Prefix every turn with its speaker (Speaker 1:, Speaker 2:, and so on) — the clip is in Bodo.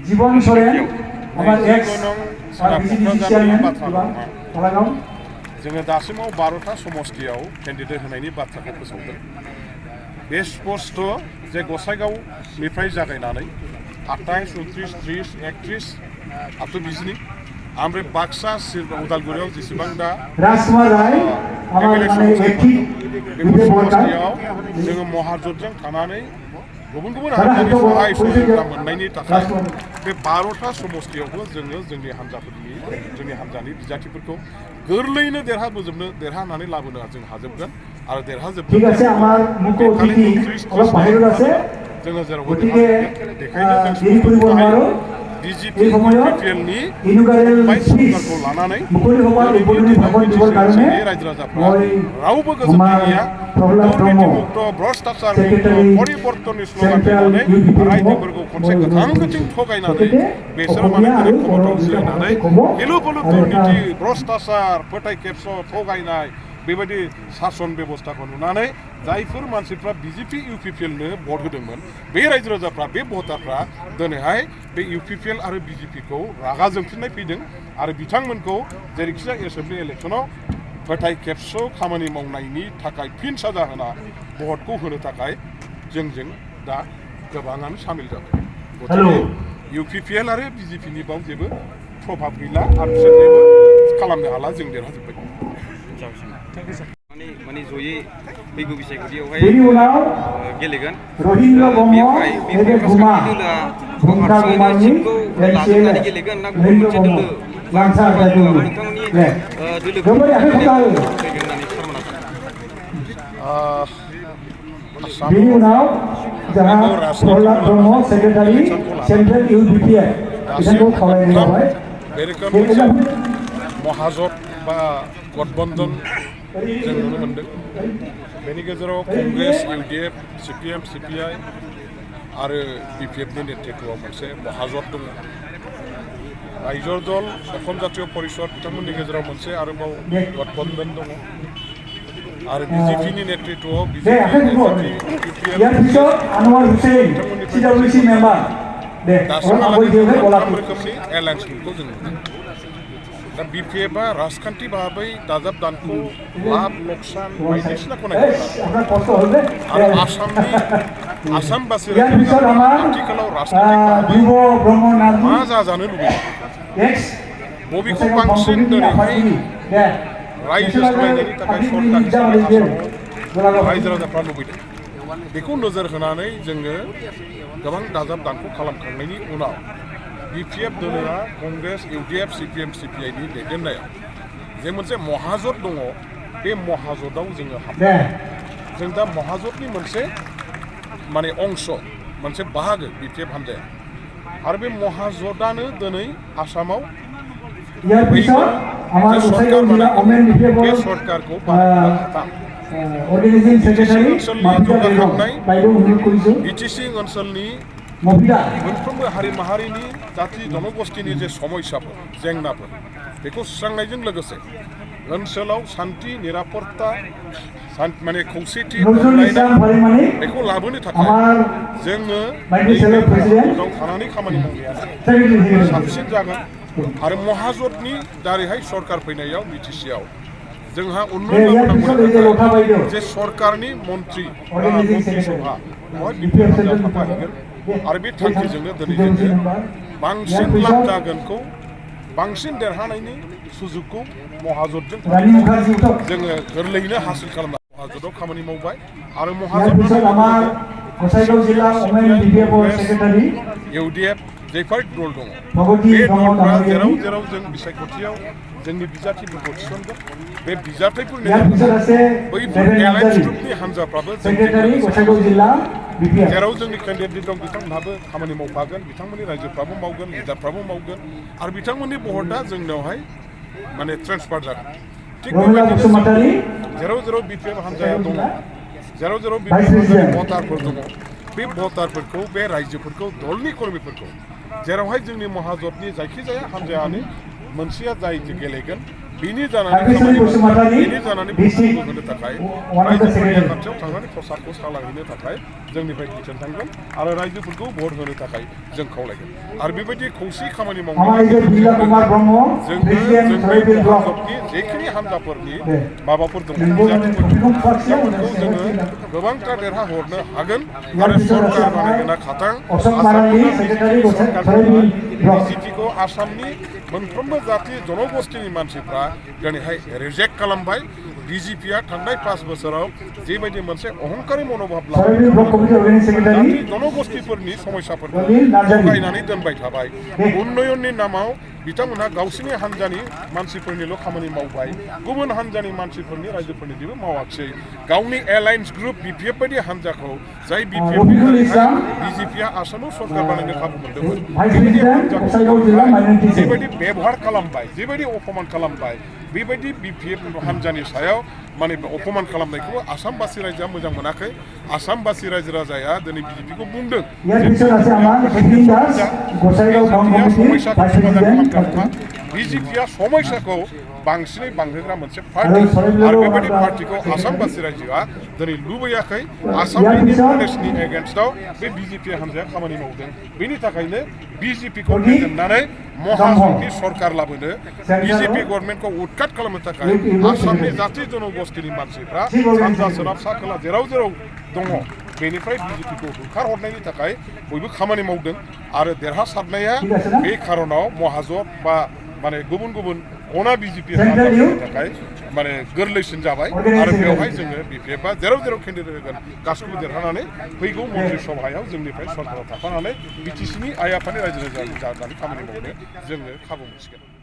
Speaker 1: জীবন সোরেন আমার এক্স বিজেপি চেয়ারম্যান थालागाव
Speaker 2: जोङो दासिमाव 12टा समस्तियाव केन्डिडेट होनायनि बाथ्राखौ फोसावदों। बे स्पष्ट जे गसाइगावनिफ्राय जागायनानै 28, 29, 30, 31 up to बिजनि ओमफ्राय बाक्सा उदालगुरियाव जेसेबां दा
Speaker 1: राजकुमार राय আমার মানে একটি
Speaker 2: समस्तियाव जोङो महाजोतजों थानानै गुबुन गुबुन हान्जानि सहाय सहयोग मोननायनि थाखाय बे 12टा समस्तियावबो जोङो जोंनि हान्जानि बिजाथिफोरखौ गोरलैनो देरहानानै लाबोनो जों हाजोबगोन आरो देरहाजोबगोन।
Speaker 1: ঠিক আছে আমার মুখ্য অতিথি অলপ বাহিৰত আছে
Speaker 2: जोङो जेरावबो
Speaker 1: গতিকে
Speaker 2: देखायनो जों
Speaker 1: দেৰি কৰিব নোৱাৰো
Speaker 2: বিজেপি ইউপিপিএলनि सरकारखौ लानानै रायजो राजाफ्रा रावबो गोजोननाय गैया। दुर्नीतिमुक्त भ्रष्टाचार परिबर्तननि स्ल'गान होनानै रायजोफोरखौ खनसे गोथां थगायनानै बेसोर माने खबराव जिरायनानै हेलु फलु दुर्नीति भ्रष्टाचार फोथाय खेबस' थगायनाय बेबायदि शासन बेबस्थाखौ नुनानै जायफोर मानसिफ्रा बिजेपि इउपिपिएलनो भट होदोंमोन बे रायजो राजाफ्रा बे भटारफ्रा दिनैहाय बे इउपिपिएल आरो बिजेपिखौ रागा जोंफिननाय फैदों आरो बिथांमोनखौ जेरैखिजाया एसेम्बलि इलेक्सनाव फोथाय खेबस' खामानि मावनायनि थाखाय फिन साजा होना भटखौ होनो थाखाय जोंजों दा गोबाङानो सामिल जाबाय। गतिके इउपिपिएल आरो बिजेपिनि बाव जेबो प्रभाब गैला आरो बिसोर जेबो खालामनो हाला जों देरहाजोब्बाय।
Speaker 3: माने जयै फैगौ बिसायख'थियावहाय गेलेगोन
Speaker 1: बेवहाय
Speaker 3: सिटखौ लाजोबनानै गेलेगोन ना गुबुन मोनसे दोलो नोंथांमोननि दोलोखौ फैगोन होननानै
Speaker 1: बेनि उनाव जोंहा Prahlad Brahma secretary central UPPL बिथांखौ खावलायनाय जाबाय।
Speaker 2: बे रोखोम महाजोत बा गठबन्धन जों नुनो मोनदों। बेनि गेजेराव कंग्रेस, इउडिएफ, सिपिएम, सिपिआइ आरो बिपिएफनि नेतृत्वआव मोनसे महाजोत दङ। रायजो दल अखम जातीय परिषद बिथांमोननि गेजेराव मोनसे आरोबाव गठबन्धन दङ आरो बिजेपिनि नेतृत्वआव रोखोमनि एलायन्सफोरखौ जों नुदों। दा बिपिएफआ राजखान्थि भाबै दाजाब दानख' लाब लकसान बायदिसिनाखौ नायदों आरो आसामबासि आथिखालाव राजखान्थि मा जाजानो लुबैदों बबेखौ बांसिन दिनैहाय रायजो सालायनायनि थाखाय सरकार हिसाबै आसामाव रायजो राजाफ्रा लुबैदों बेखौ नोजोर होनानै जोङो गोबां दाजाब दानख' खालामखांनायनि उनाव बिपिएफ दोलोआ कंग्रेस, इउडिएफ, सिपिएम, सिपिआइनि दैदेननायाव जे मोनसे महाजोत दङ बे महाजोतआव जोङो हाबबाय। जों दा महाजोतनि मोनसे माने अंश मोनसे बाहागो बिपिएफ हान्जाया आरो बे महाजोतआनो दिनै आसामाव बे सरकारखौ बिटिसि ओनसोलनि मोनफ्रोमबो हारि माहारिनि जाति जनगोष्ठीनि जे समस्याफोर जेंनाफोर बेखौ सुस्रांनायजों लोगोसे ओनसोलाव शान्ति निरापत्ता माने खौसेथि बेखौ लाबोनो थाखाय जोङो थानानै खामानि मावनाया साबसिन जागोन आरो महाजोतनि दारैहाय सरकार फैनायाव बिटिसिआव जोंहा उन्नयन जे सरकारनि मन्त्रि सभा बिपिएफ हान्जा थाफाहैगोन आरो बे थांखिजोंनो दिनै जोङो बांसिन लाब जागोनखौ बांसिन देरहानायनि सुजुगखौ महाजोतजों जोङो गोरलैयैनो हासिल खालामनो महाजोतआव खामानि मावबाय आरो इउडिएफ जायफोर दल दङ बे दलफ्रा जेराव जेराव जों बिसायख'थियाव जोंनि बिजाथिफोरखौ थिसनगोन बे बिजाथिफोरनि बैफोर एलायन्स ग्रुपनि हान्जाफ्राबो जेराव जोंनि केन्डिडेट दं बिथांमोनहाबो खामानि मावफागोन बिथांमोननि रायजोफ्राबो मावगोन लिडारफ्राबो मावगोन आरो बिथांमोननि भटआ जोंनियावहाय माने ट्रेन्सफार जागोन। थिग बेबायदिनो जेराव जेराव बिपिएफ हान्जाया दङ जेराव जेराव बिपिएफ हान्जानि भटारफोर दङ बे भटारफोरखौ बे रायजोफोरखौ दलनि कर्मीफोरखौ जेरावहाय जोंनि महाजोतनि जायखिजाया हान्जायानो मोनसेया जाय गेलेगोन बिनि जानानै
Speaker 1: Kagisari Basumatari,
Speaker 2: बिनि जानानै
Speaker 1: district,
Speaker 2: होनो थाखाय
Speaker 1: one of the
Speaker 2: रायजोफोरनि
Speaker 1: secretary.
Speaker 2: खाथियाव थांनानै प्रसादखौ सालायहैनो थाखाय जोंनिफ्राय बिथोन थांगोन आरो रायजोफोरखौ भट होनो थाखाय जों खावलायगोन आरो बेबायदि खौसे खामानि
Speaker 1: Ama Ibu Bila Kumar Bromo, President Sorebel Block.
Speaker 2: जोंनि जेखिनि हान्जाफोरनि
Speaker 1: दे।
Speaker 2: माबाफोर दङ
Speaker 1: नोंगौ
Speaker 2: जातिफोर
Speaker 1: टपिकखौ फार्स्टआव
Speaker 2: बेफोरखौ जोङो
Speaker 1: होनो
Speaker 2: गोबांथा देरहा हरनो हागोन
Speaker 1: यार
Speaker 2: आरो
Speaker 1: बिसोर
Speaker 2: सरकार
Speaker 1: आसाम
Speaker 2: बानायगोना खाथां
Speaker 1: अशोक मारांनि सेक्रेटारि सोरेबिल ब्लक
Speaker 2: बिजेपिखौ आसामनि मोनफ्रोमबो जाति जनगोष्ठीनि मानसिफ्रा दिनैहाय रिजेक्ट खालामबाय बिजेपिया थांनाय 5 बोसोराव जेबायदि मोनसे अहंकारि मनोभाब
Speaker 1: सोरेबिल ब्लक कमिटि अर्गेनाइजिं सेक्रेटारि
Speaker 2: जाति जनगोष्ठीफोरनि समस्याफोरखौ
Speaker 1: रबिल नार्जारि
Speaker 2: थगायनानै दोनबाय थाबाय उन्नयननि नामाव बिथांमोनहा गावसोरनि हान्जानि मानसिफोरनिल' खामानि मावबाय गुबुन हान्जानि मानसिफोरनि रायजोफोरनि जेबो मावाखिसै गावनि एलायन्स ग्रुप बिपिएफ बायदि हान्जाखौ जाय
Speaker 1: रबिकुल इस्लाम
Speaker 2: बिजेपिया आसामाव सरकार बानायनो खाबु मोनदोंमोन
Speaker 1: भाइस
Speaker 2: बेबायदि
Speaker 1: प्रेसिडेन्ट
Speaker 2: हान्जाखौ
Speaker 1: गसाइगाव जिल्ला माइनरिटि सेल
Speaker 2: जेबायदि बेबहार खालामबाय जेबायदि अपमान खालामबाय बेबायदि बिपिएफ हान्जानि सायाव माने अपमान खालामनायखौबो आसामबासि रायजोआ मोजां मोनाखै आसामबासि रायजो राजाया दिनै बिजेपिखौ बुंदों
Speaker 1: ইয়ার পিছনে আছে আমার Hevin Das Gossaigaon town committee vice president
Speaker 2: बिजेपिया समयसाखौ बांसिनै बांहोग्रा मोनसे पार्टी आरो बेबायदि पार्टीखौ आसामबासि रायजोआ दिनै लुबैयाखै आसामनि प्रदेशनि एगेन्स्टआव बे बिजेपि हान्जाया खामानि मावदों बेनि थाखायनो बिजेपिखौ फेजेननानै महाजननि सरकार लाबोनो बिजेपि गभर्नमेन्टखौ उৎखात खालामनो थाखाय आसामनि जाति जनगोष्ठीनि मानसिफ्रा सानजा सोनाब सा खोला जेराव जेराव दङ बेनिफ्राय बिजेपिखौ होखारहरनायनि थाखाय बयबो खामानि मावदों आरो देरहासारनाया बे खारनाव महाजन बा माने गुबुन गुबुन अना बिजेपि हान्जाफोरनि थाखाय माने गोरलैसिन जाबाय आरो बेवहाय जोङो बिपिएफआ जेराव जेराव केन्डिडेट होगोन गासैखौबो देरहानानै फैगौ मन्त्रि सभायाव जोंनिफ्राय सरकाराव थाफानानै बिटिसिनि आइ आफानि रायजो राजानि खामानि मावनो जोङो खाबु मोनसिगोन